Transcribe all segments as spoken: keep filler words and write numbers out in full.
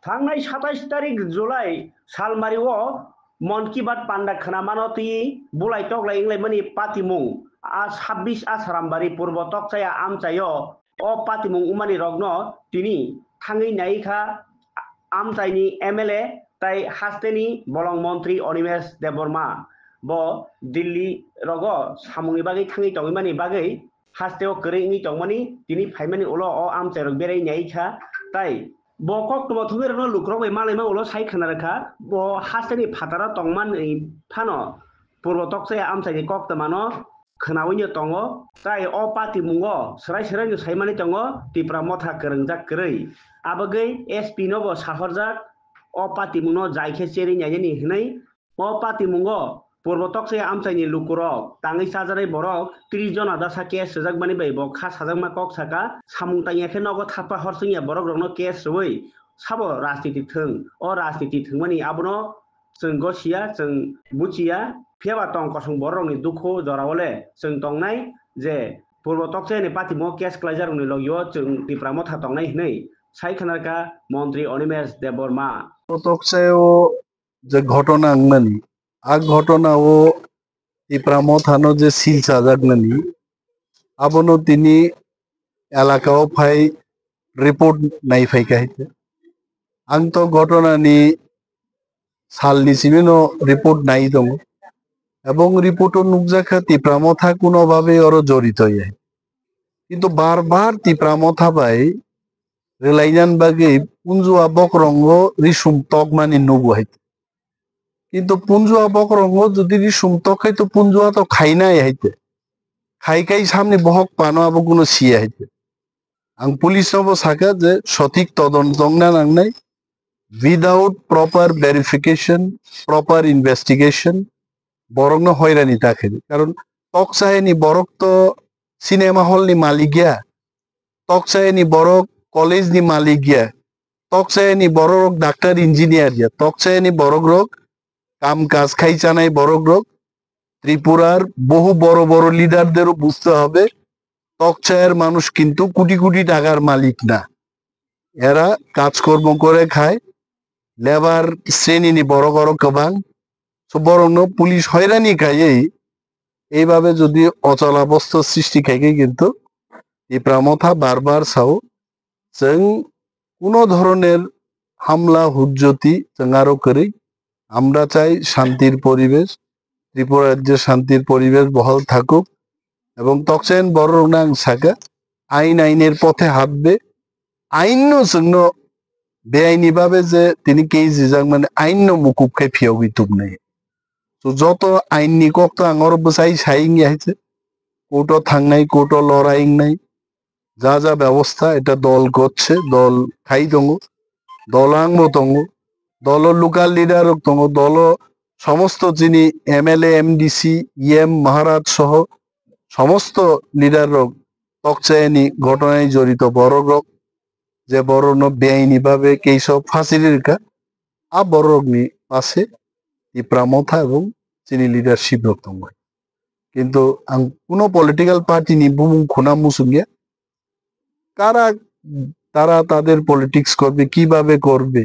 Thangnai satais tarik July salmari o Mon Ki Baat panda khwnamano twi bulai toklai wnglaimani patimung a sabbish Asarambari Purbo Tokchaya amchaio o patimung wngmani rokno tini thangwi nai kha amchaini M L A tai hasteni bolong montri Animesh Debbarma bo Delhi rogo samungni bagwi thangwi tongwimani bagwi hasteo kwrwi wngwi tongmani tini phaimani ulo o amchairok berai nai kha tai bo koktwma thumwi rokno lukurok bai malaima ulo sai khna rwkha bo hasteni phataro tongmani phano Purbo Tokchaya amchaini koktwmano khwnawino tongo tai o patimungo swrai swraino saimani tongo Tipra Motha kwrwngjak kwrwi abagwi S P nobo sahorjak o patimungno jai khe cherwi nainani hwnwi O patimungo Purbo Tokchaya amchaini lukurok tangwi chajaknai borok tris jona dasa case rwjakmani bai bo kha sajakma kok saka, samung tangya khe nogo thapa hor chwngya borokrokno case rwui sabo rajniti thwng. O rajniti thwngmani abono chwng gosiya, chwng buchiya, phiyaba tong kosong bororokni dukhu jorao le chwng tongnai je Purbo Tokchayani patimungo case kwlaijakrokni logio chwng Tipra Motha tongnai hwnwi sai khwnarkha Montri Animesh Debbarma. Tokchayao je ghotona wngmani, a ghotona o Tipra Mothano je sil chajaknani, abono tini elaka o phai report nai phaikha hai khe. Ang to ghotona ni sal ni simi no report nai tongo. Ebong report o nukjakha Tipra Motha kuno bhabe oro jorito ya. Kintu bar bar Tipra Motha bai rwlainan bagwi Punjua bokrongo risum tokmani nugo hai. Kintu Punjua bokrongo jodi risum tok khai to Punjua to khainai hai te. Khai khai samni bohok pano abo kuno siya hai te. Ang police no bo saka je sothik todonto wngna nangnai. Without proper verification, proper investigation, borokno hoirani ta khaidi. Karon Tokchayani borok to cinema hall ni malik ya, Tokchayani borok college ni malik ya, Tokchayani borok doctor engineer ya, Tokchayani borok rok kam kaj khai chanai borok rok Tripurar বহু বড় বড় লিডারদেরও বুঝতে হবে, তকচায়ের মানুষ কিন্তু কোটি কোটি টাকার মালিক না। এরা কাজকর্ম করে খায়, লেবার শ্রেণীনি বড় বড় গোবাং। So, বরং পুলিশ হয়রানি খাইয়েই এইভাবে যদি অচলাবস্থা সৃষ্টি খাইকে কিন্তু ত্রিপুরা মথা বারবার চাও, chwng kuno dhoroner hamla hujjoti chwng aro kwrwi. Amra chai shantir poribesh, Tripura rajyo shantir poribesh bohol thakuk. Ebong tokchayan bororokno ang saka, ain ainer pothe hatbe, ainno chwngno beaini babe je tini case rijak mani ainno mukub khai phiyogwi tubnai. So joto ainni kokto ang oro bwsai sai wngya hai se, court o thangnai, court o lorai wngnai, ja ja ব্যবস্থা এটা দল করছে, দল খাই tongo, দল angbo tongo, dolo local leader rok tongo, dolo somosto chini M L A, M D C, E M, Maharaj soho somosto leader rok tokchayani ghotona ni jorito borok rok je borok no beaini babe keisa phasiri rwkha, a borok rok ni pase Tipra Motha ebong chini leadership rok tongo. Kintu ang kuno political party ni bumung khuna muchungya. Kara, তারা তাদের politics করবে, কিভাবে করবে,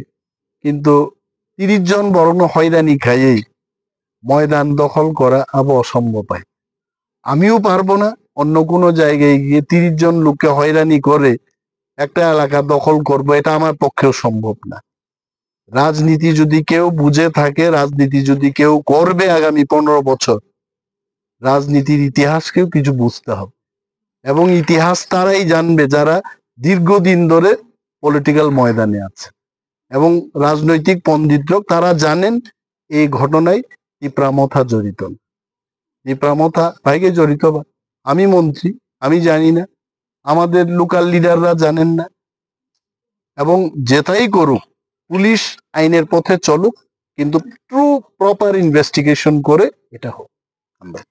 কিন্তু তিরিশ জন বরং হয়রানি খাইয়েই ময়দান দখল করা আবো অসম্ভব হয়। আমিও পারবো না অন্য কোনো জায়গায় গিয়ে তিরিশ জন লোককে হয়রানি করে একটা এলাকা দখল করব, এটা আমার পক্ষেও সম্ভব না। রাজনীতি যদি কেউ বুঝে থাকে, রাজনীতি যদি কেউ করবে আগামী পনেরো বছর, রাজনীতির ইতিহাসকেও কিছু বুঝতে হবে। এবং ইতিহাস তারাই জানবে যারা দীর্ঘদিন ধরে পলিটিক্যাল ময়দানে আছে এবং রাজনৈতিক পণ্ডিতরা তারা জানেন এই ঘটনায় তিপ্রা মথা জড়িত না। তিপ্রা মথা বাইকে জড়িত বা আমি মন্ত্রী, আমি জানি না, আমাদের লোকাল লিডাররা জানেন না। এবং যেটাই করুক, পুলিশ আইনের পথে চলুক, কিন্তু ট্রু প্রপার ইনভেস্টিগেশন করে এটা হোক। আমরা